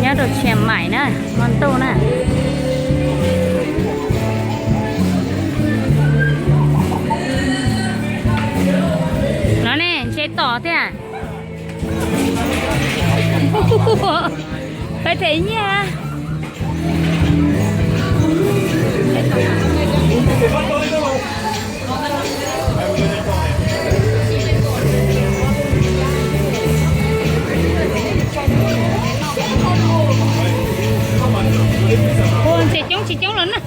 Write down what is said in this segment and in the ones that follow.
Nyob rau Chiang Mai na, hmo ntuj na. No ne, ntshe tom thiab. Peb them nyiaj. Ua ntses coob tsis coob los no.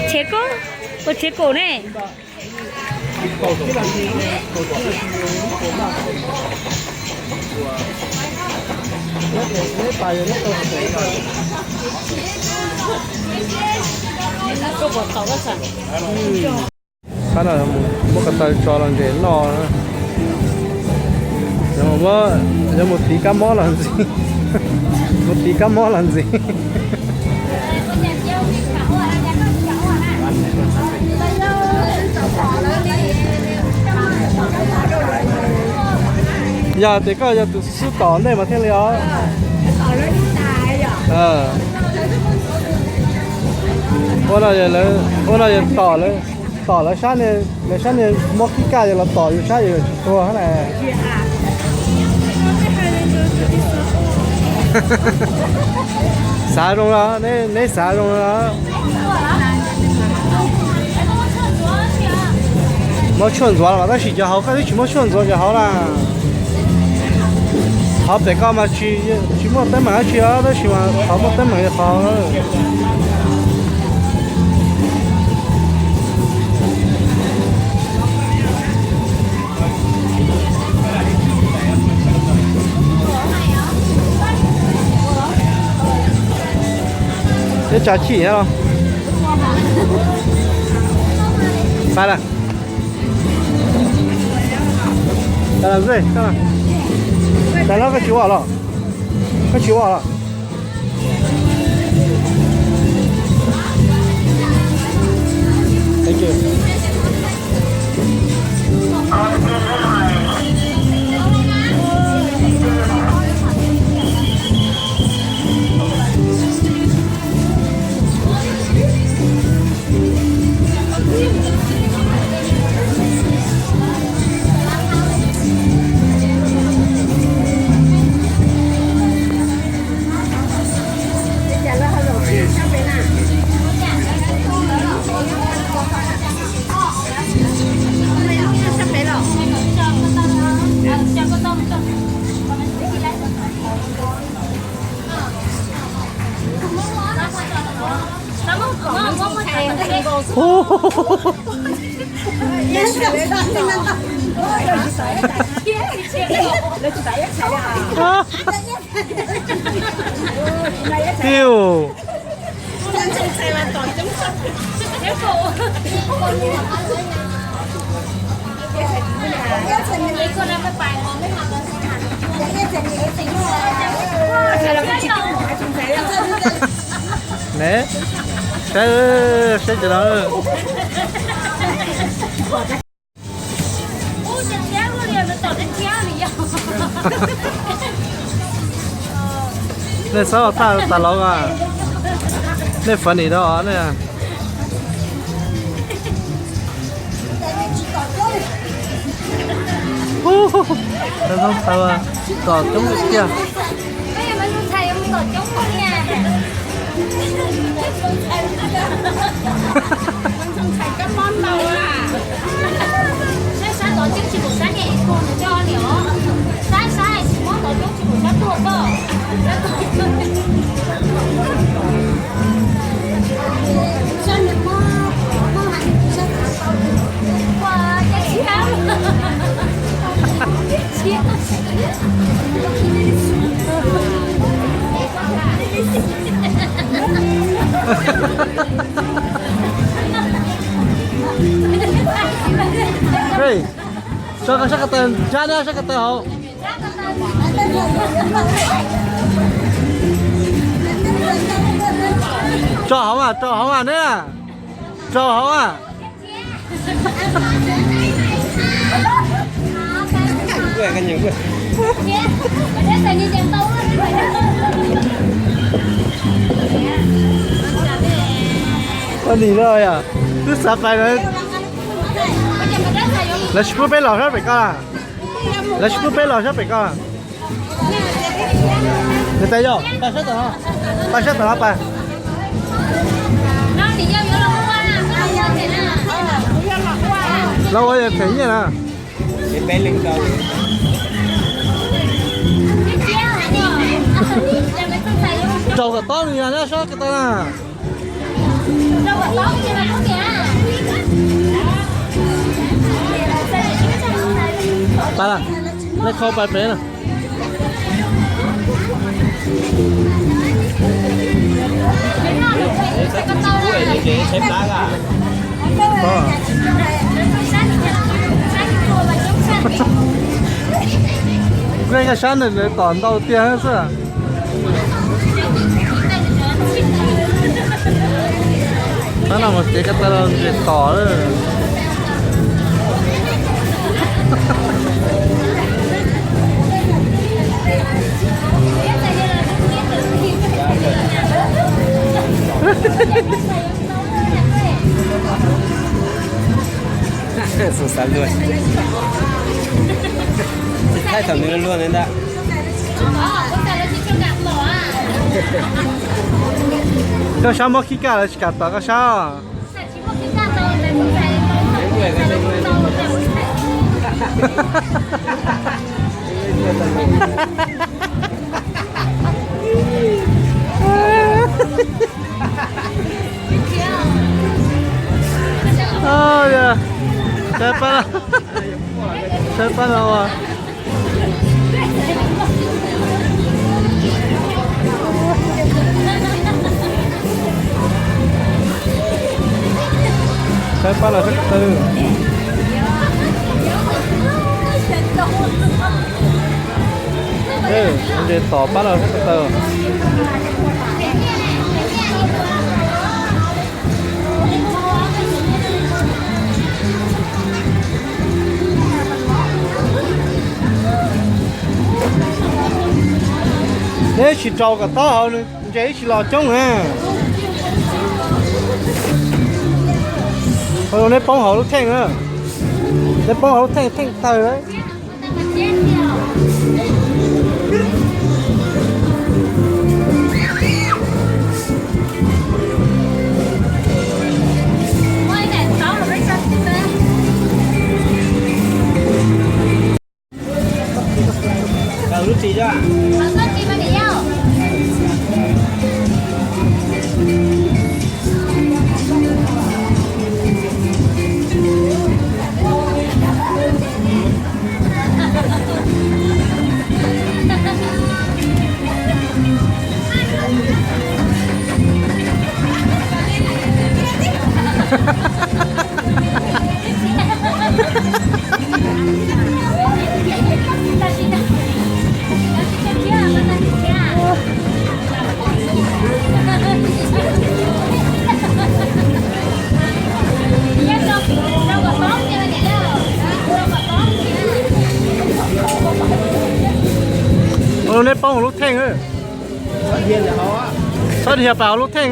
Tsheb kub, ua tsheb kub ne. Qab no muab ko taw tso los nres noj. Yuav mus tiv kab mob los ntxiv. Mus tiv kab mob los ntxiv. Yog tias koj yog tus xub tom ntej mas thiaj li os. Ua no, ua no yog tom lawv, tom lawv sab, lawv sab niag mob khib kaj yog los tom yus sab yus tsis tuag na. Xav zoo los, neb xav zoo los. Muab tshuaj ntxuav los tab sis cov hauv koj twb tsis muab tshuaj ntxuav cov hauv na. Qhov pem koj mas tsis, tsis muaj teeb meem dab tsi os, tab sis mas qhov muaj teeb meem yog qhov hauv. Ib tsa chim thiab los? Xav lawm. Xav lawm, xav lawm, koj tsis ua los? Koj tsis ua los? Piu. Ne, saib, saib cov no. Nej txhob tag tas los, nej funny no nej. Tom coob tiag tiag. Saib sab tod coob tsis pum sab niam ib tug nws coj niam os. Saib sab tsis muab tod coob tsis pum sab tuag koj. Ej, tso sab ko taw, sab ko taw hauv. Tso hauv mas, tso hauv mas ne. Tso hauv mas. Koj nim no yom, twb xav pais no. Lawv tsis pub peb los sab pem ko. Lawv tsis pub peb los sab pem ko. Nws tas yog pais sab tom no, pais sab tom no pais. Los ua yog them nyiaj na. Rau kom tob nws yog nyob sab ko taw na. Pais, nej khau pais pem na. Kuv yeej sab ntawm tom ntau tiag xwb. Tab no mus tsev ko taw los nres tom lawm. Xav luag, thaij thaum nws luag luag ntawd ntag. Koj sab muab khib kaj lawv tsis kam tom koj sab. Saib pab, saib pab no as. Saib pab los sab ko taw. Nce tom pab los sab ko taw. Neb tsis rau kom tob hauv nws ntses ib tsis los coob na. Neb poob hauv lub theej na. Neb poob hauv lub theej, theej tawg lawm. Ua, neb poob hauv lub theej. Txhob dhia pais hauv lub theej.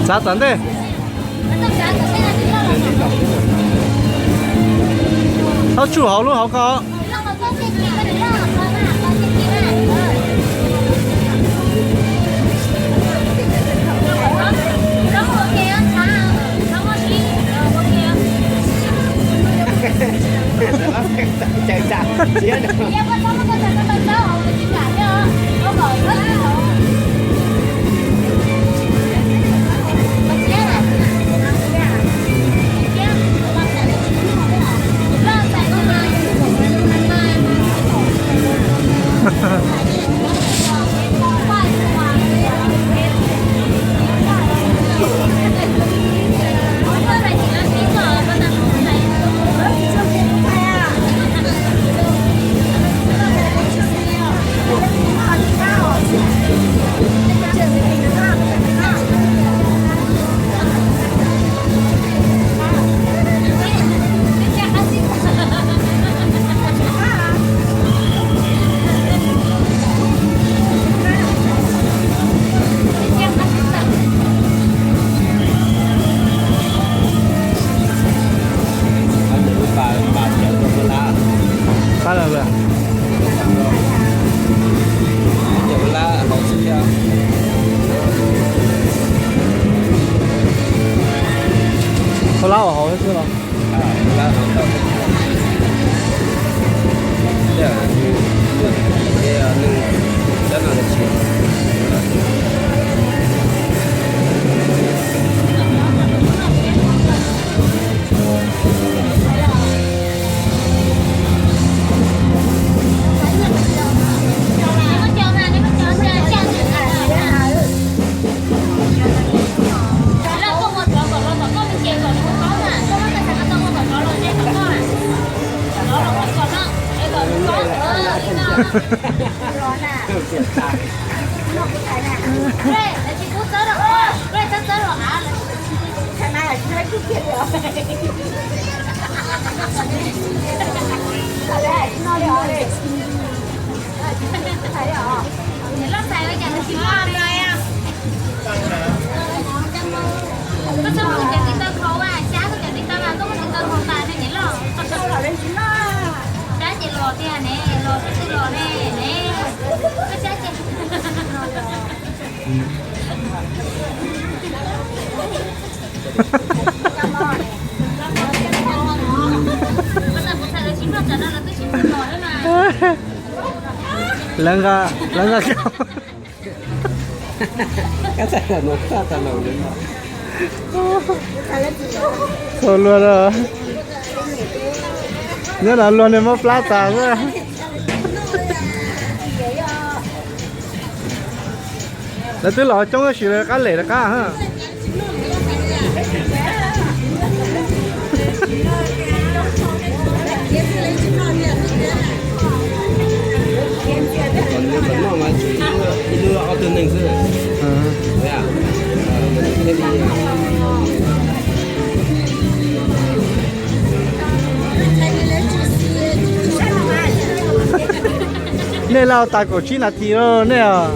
Txav tom ntej. Txhob tsuj hauv lub hauv ko. Pab hauv xwb los? Koj txhob mus cov tiv taw khau, xyab koj cov tiv taw mas koj muab tiv taw khau tas ne niam loj. Xyab ces los tiag ne, los twb twb los ne ne. Koj xyab ces Lawv nqa, lawv nqa. Txhua luag, nyob no luag niag mob plab tas xwb. Lawv twb los coob tab sis lawv qab lem rov qab. Nej lauj, tas kaum tsib nas this lawm nej os.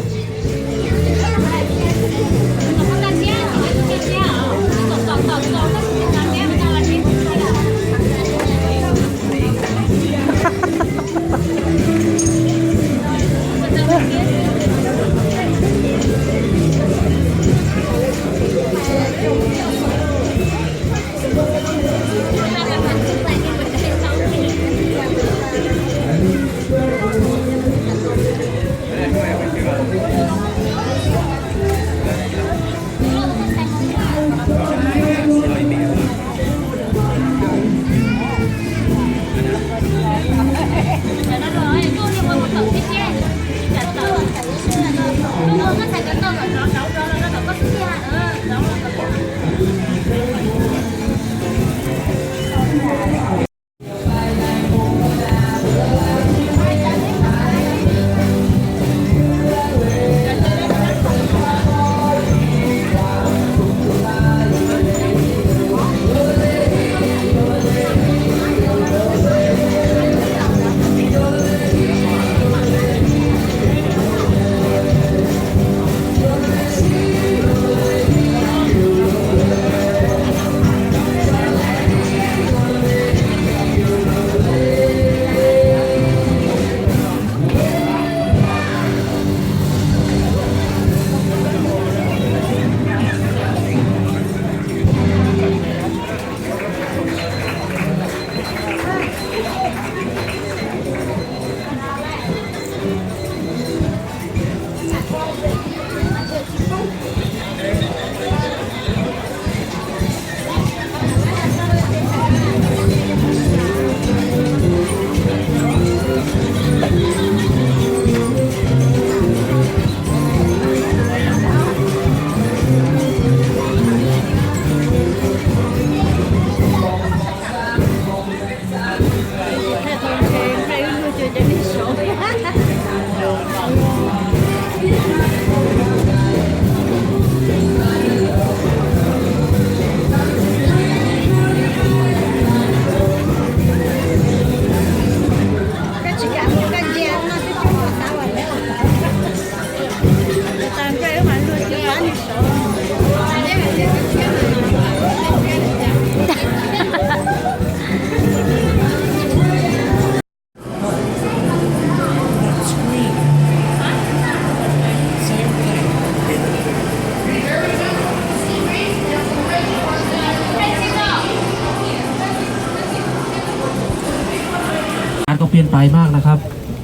เส้นไปมากนะครับ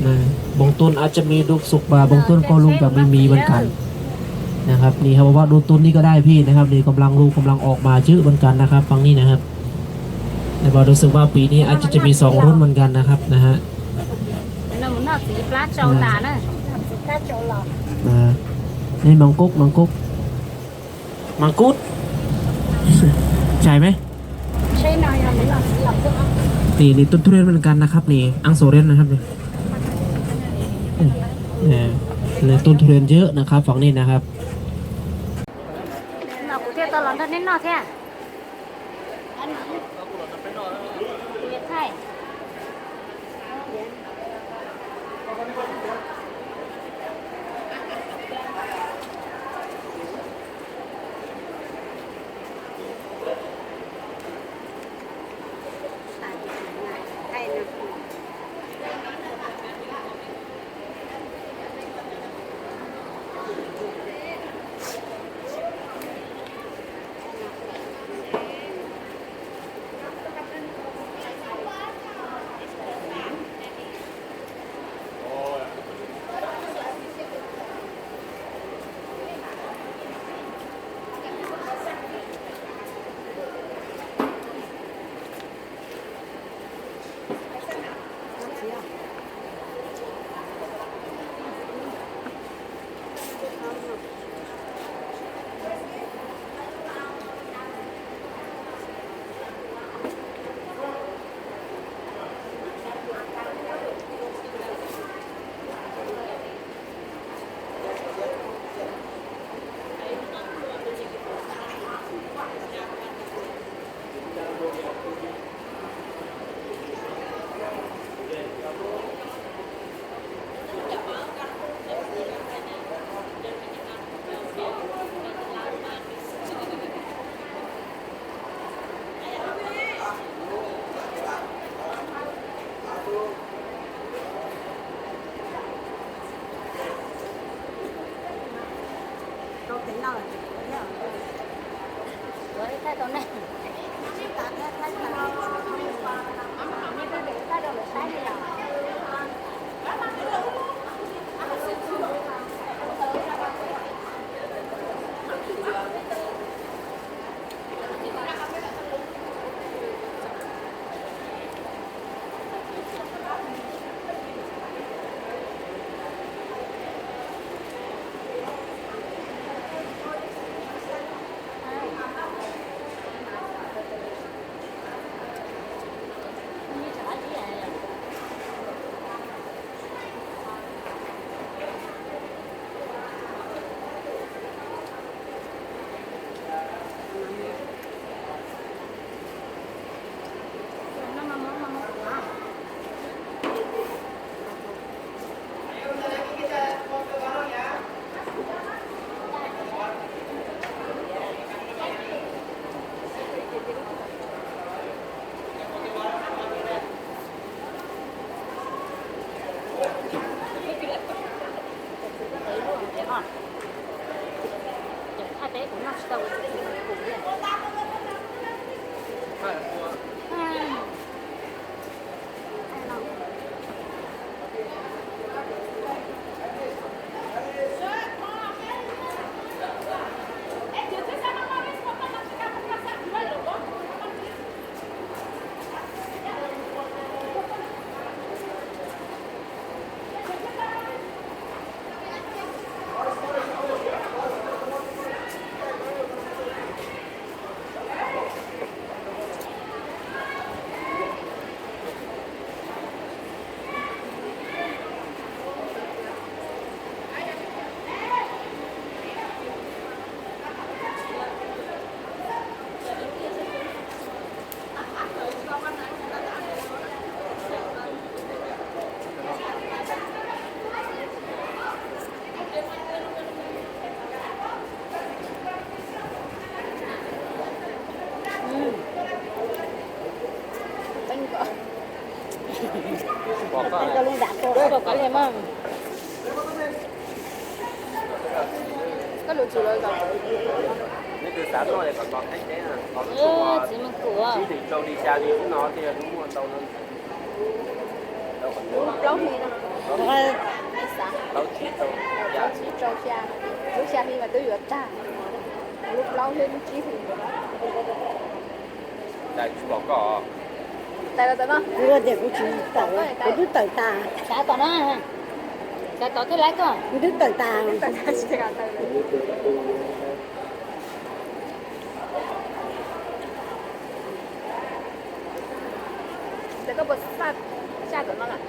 นะ บางต้นอาจจะมีลูกสุกมา บางต้นก็ลูกยังไม่มีเหมือนกันนะครับ นี่ครับ บอกว่าดูต้นนี้ก็ได้พี่นะครับ นี่กำลังลูกกำลังออกมาเยอะเหมือนกันนะครับ ฝั่งนี้นะครับ แต่ว่ารู้สึกว่าปีนี้อาจจะจะมีสองรุ่นเหมือนกันนะครับนะฮะ นี่มังคุด มังคุด ใช่ไหม นี่ นี่ต้นทุเรียนเหมือนกันนะครับ นี่อังโสเรียนนะครับ นี่ เออ นี่ต้นทุเรียนเยอะนะครับ ฝั่งนี้นะครับ Noj kuv thiaj tau los nrog nej noj thiab. Pom koj li mas. Koj lus tsis lawv zos. Neb twb xav tuaj kom tos Thaib teb, tos lub tuaj, tsis twm rau li cas li lub no thiaj muaj ntau no. Lub plaub hli no. Plaub tsib rau xya, lub xya hli mas twb yuav tag. Lub plaub thiab lub tsib hli. Tais los tawm no. Kuv tias kuv tsis tawm, kuv twb tawm tas. Xav tod no, xav tod thiaj laib koj. Kuv twb tawm tas. Ces koj puas xaj xya tom no lawm?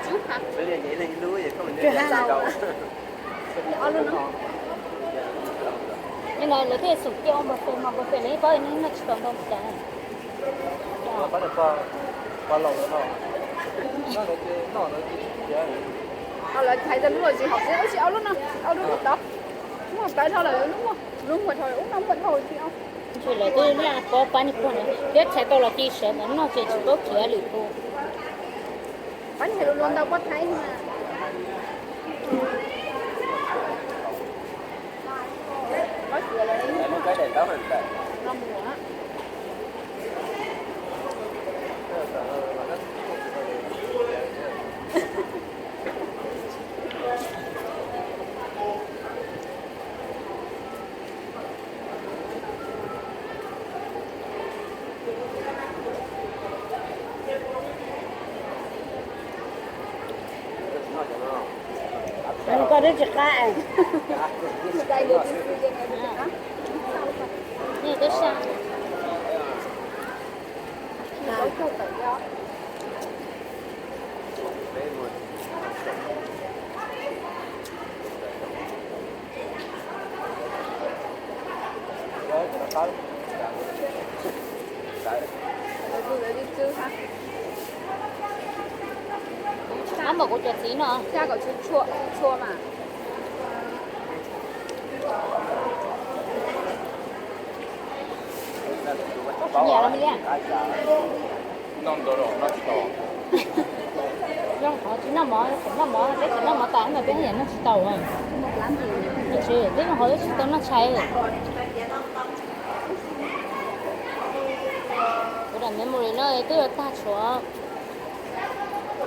Tsib hab. Ob lub no. Nim no lawv thiaj xum cia ua npawg Fes mas npawg Fes lawv yeej paub noj tsis tau ntau cas. Lawv hais tau lub los tsis haum xwb, tab sis ob lub no, ob lub tod muaj tawv dhau lawm, lub muaj, lub muaj dhau, ub no muaj dhau thiab. Ntshe lawv twb laj pob pab niag pog no thiab, txhais tau los ci sawv ntawd noj ces tsis paub khiav lwm tus. Pab niag luag ntau pob thaib mas. Koj twb tsis qab. Twb sa. Ab, npaum kuv cov txiv no. Nyiam los me liab. Noj ntau los noj tsis tau. Zoo qhov tsis noj mov, thaum noj mov, peb thaum noj mov tas mas peb niam noj tsis tau. Tsis, peb noj qhov peb tsis tau noj tshais. Kuv daim memory no twb yuav tag tshuav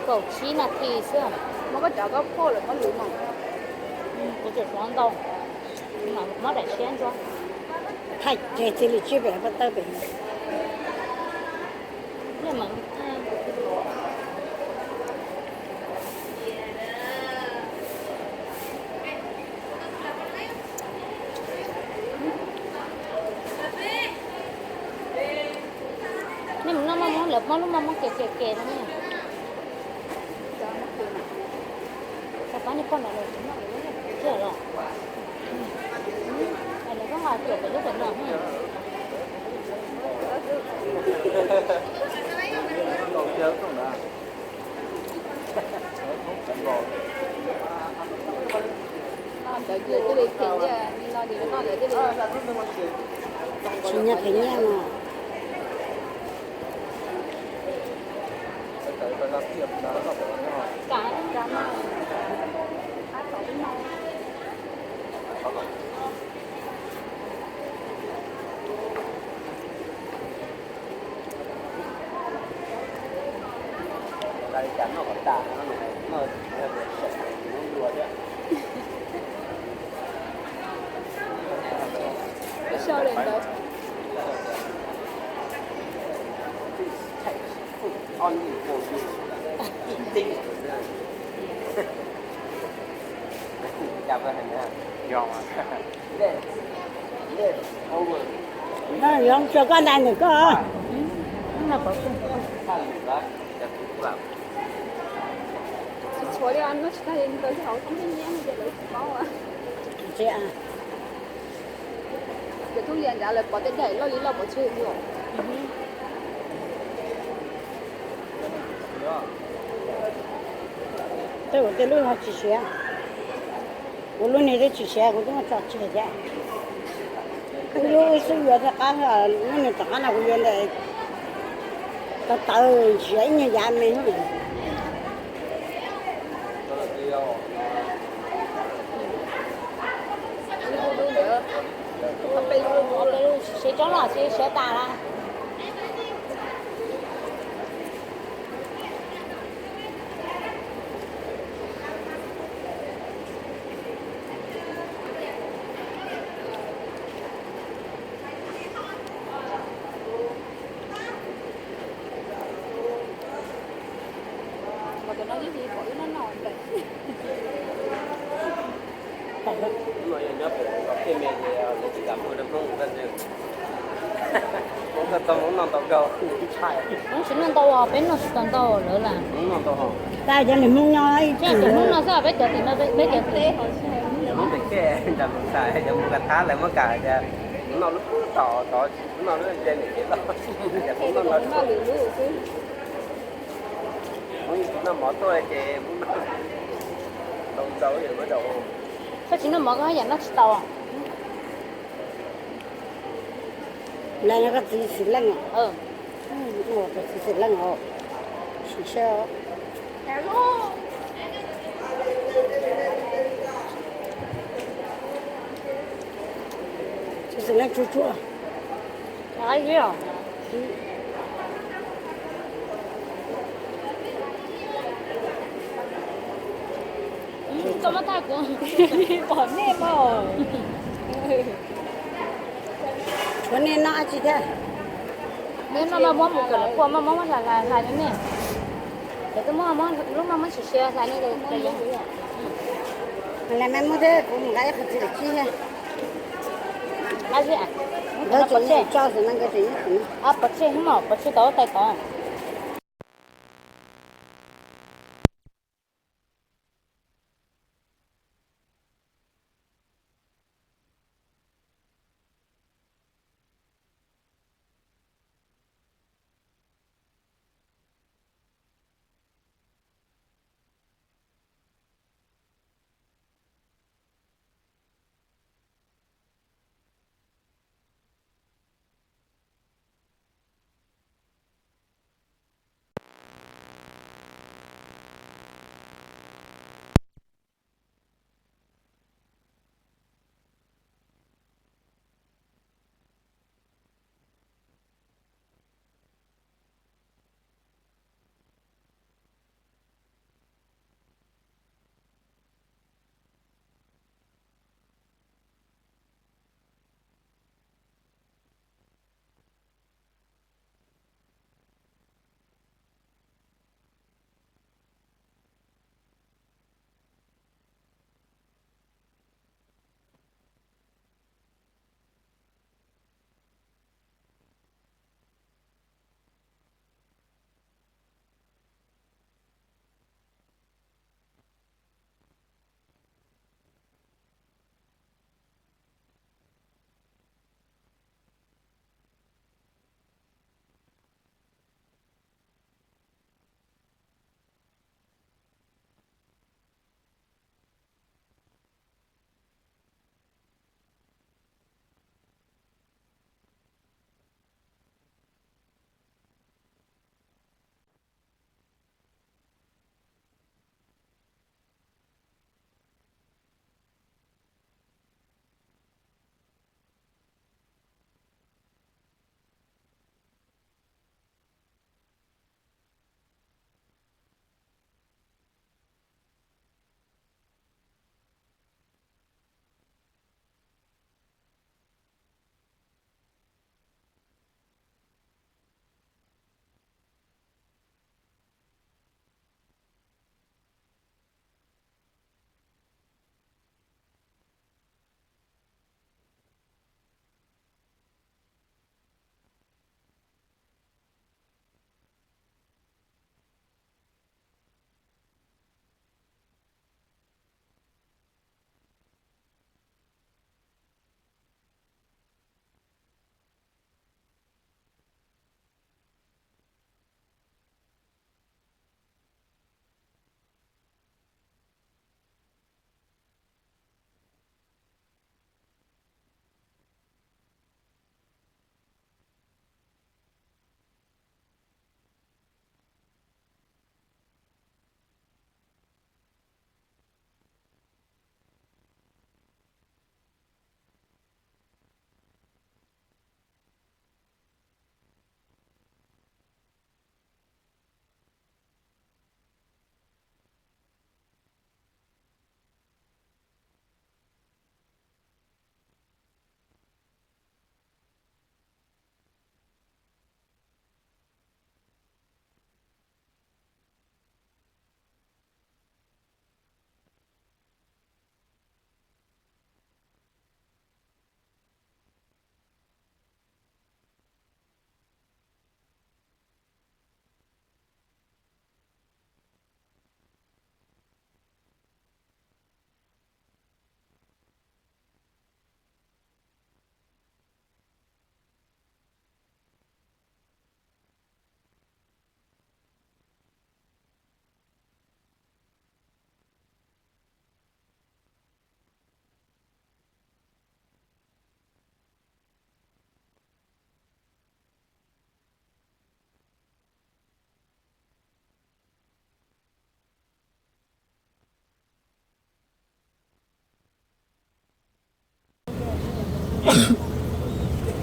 kaum tsib nas this xwb. Muab koj cov koj phauj lawm muab lwv mas. Kuv tseem tshuav ntau. Kuv mam muab daim siab ntsuab. Thaij tseg txij li tsib pem pab tawb pem. Nej mus noj maj muab lawv muab lub maj muab ke ke ke no. Tau pab niag pog no lawv tsis noj lawv lub thiab los. Lawv koj nqa tuam pem lub pem no. Tsis nyiag phem nyiaj no. Sau li ntawd. Yog tso koj nta ntawm koj. Tsis tshuav li, noj tsis tag li ntawd tsis hauv tib nyiab no ces lawv tsis paub. Ces thub lias nrad lawv pov tej daim loj li loj pov tseg li os. Tej kuv tej lub ho tsis siav. Kuv lub niag twb tsis siav, kuv twb muab tso tseg thiab. Kuv yuav wb xub yuav thiaj qab, lub niag tom qab no kuv yuav ntawm tawv tawv ntsia ib nyuag yav me. Siav tsob no siav tas lawm. Nyob pem tom tej me ces lawv tsis kam muag rau Hmoob ua ntej. Hmoob koj tau Hmoob noj ntau kawg. Hmoob tsis noj ntau os, peb noj tsis tau ntau lawv lawm. Hmoob noj ntau hos. Tab cov niag Hmoob nyob ib txhis Hmoob noj xwb, peb cov tim no peb cov tim. Hmoob pem tej nram Moos Xais cov Moos Kas Thab lawv muab kam tias Hmoob noj lub tom tod, Hmoob noj lub nce niam tsev los. Hmoob noj ntau. Hmoob tsis noj mov tuaj ces Hmoob noj ntau ntau yam muab rau. Koj tsis noj mov koj haj yam noj tsis tau. Lawv no koj txiv xwm leej os. Koj txiv xwm leej os. Sim saib os. Txiv xwm leej tsuag tsuag. Koj muab tag kuv pom nej mas. Tshuav nej noj dab tsi thiab? Nej noj mas muab mus kom lawv pua, muab muab hlais hlais hlais rau nej. Ces twb muab lub mas muab tsis sia hlais nej. Hlais mas muab thiab, kuv mus nqa ib qho txiv lawm tsib thiab. Nkawd tseem tso xwb no, nkawd tseem nyob xwb no. Pov tseg, pov tseg tod, tais tod.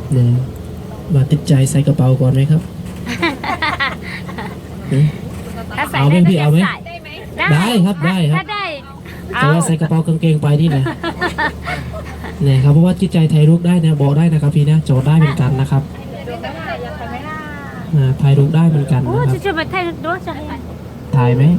Nè, và tip cai xay kpau cònไหมครับ? Hả? Thả xài Ao đây, bên nó phi ao chắc bên. Xài. Đái hấp, đái hấp. Thả đây. Cho nó ao. Xay kpau กางเกง ไปนี่นะ Nè, không có tip cai thay ruốc đái nè, bộ đái nè, cà phê nè, cho đái bên cạnh nèครับ À, thay ruốc đái bên cạnh nèครับ Ủa, chưa, chưa phải thay ruốc cho hay. Thay mấy.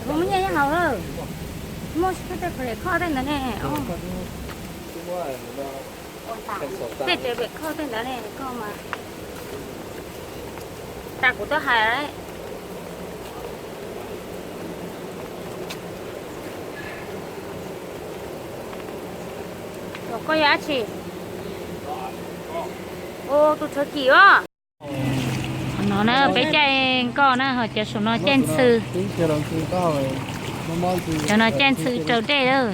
Muaj nyiaj nyob hauv lawm. Muaj tej kho tej ntawd ne. Tej cov pem kho tej ntawd ne koj mas. Tas kuv twb hais lawm. Koj yog dab tsi? Ua tus tshuav kim os. Qhov no na peb caij nkoj na, ho cov saum no caij ntxhw. Cov no caij ntxhw raws dej lawm.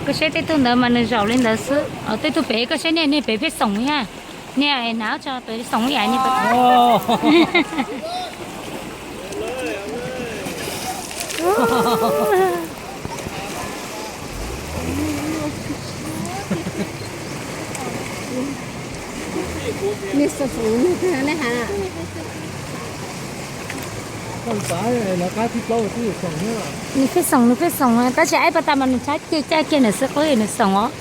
Koj saib tej tug ntawd mas nws zaum li ntawd xwb. Tej tug pem koj saib niag, niag pem pheej xoom thiab. Niag hnav tso pem xoom ib yam niag pem. Nws pheej xoom, nws pheej xoom, tab sis ib pas tas mas nws tshab ceg caij kiag nws xwb qub nws xoom os.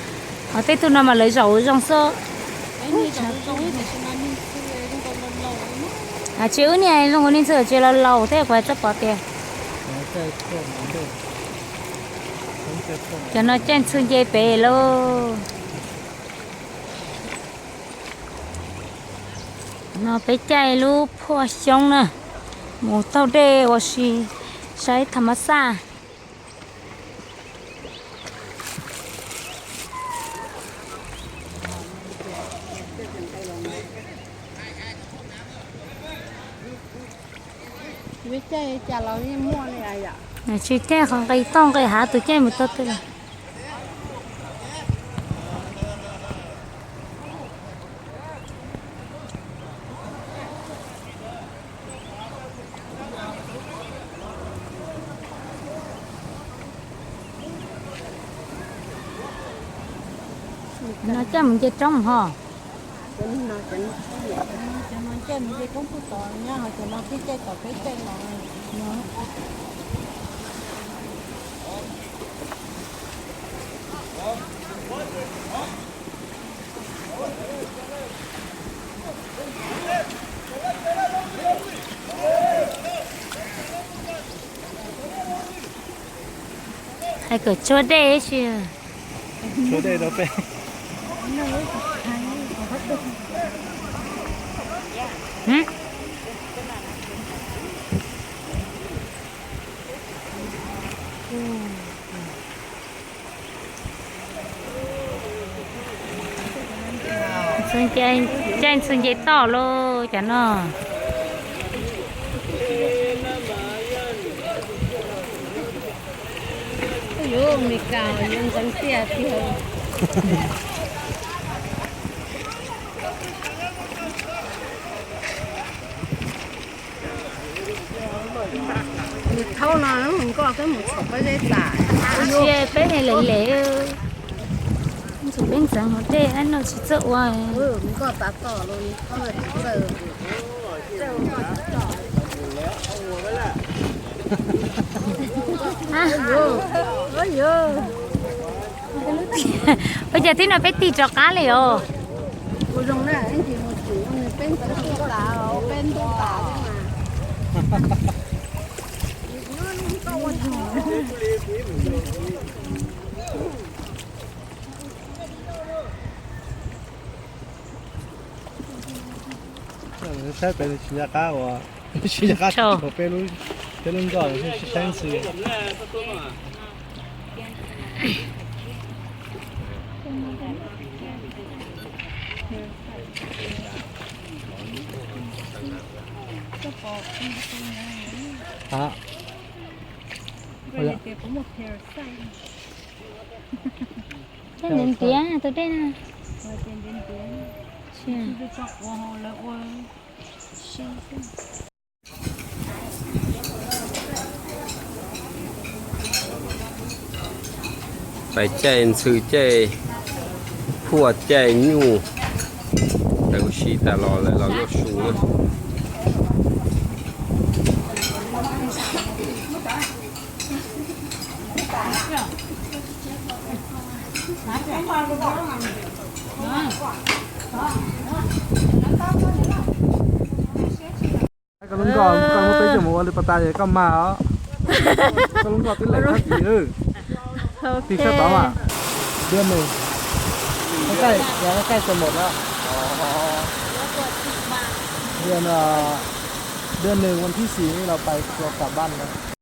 Ho tej tug no mas lawv zaum zoo xwb. Tsis wb niag zoo ua niag ntxhw tsis laus laus thiab kuv hais txoj pom tias. Cov no caij ntxhw nce pem lauj. No peb caij lub phuaj xyoob na, mus taug dej ua si saib tham mas xaj. Tsis caij qhov nqis toj nqis hav tus caij mus tau twg. No caij mus nce roob ho. Cov no caij mus nce roob puag tom nyob, ho cov no peb caij tom peb caij los. Hais kom tshuab dej ib si. Tshuab dej rau peb. Caij ntxhw nce toj lauj cov no. Yuav Amelikas yuav ntxeev tiaj tiag. Nws thaub no nkoj twb mus txhom pob zeb tas. Ua cia peb ne lem lem, ntxum peb ntxeev hauv dej no tsis txawj ua. Nkoj tas tom los txawj. Ua cas tib no peb tig rov qab li os. Ua zoo na, ib ntsis mus txog peb ntxeev tas, peb ntuj tas xwb mas. Saib pem tsis nco qab uas, tsis nco qab, peb lub, peb lub nkoj saib ntxhw. Ntiav ntiav tus dej na. Pais caij ntxhw caij phuaj caij nyuj, ua si tas los lawv los noj su na. Koj lub nkoj koj muab peb coj mus ua li pas tas es koj mag os. Koj lub nkoj twb lem thab tis, tig sab tod mas. Dua nws, ya koj kaij tau mos lawm. Dua nws, dua nws ua thib xis los pais ua kam npaj no.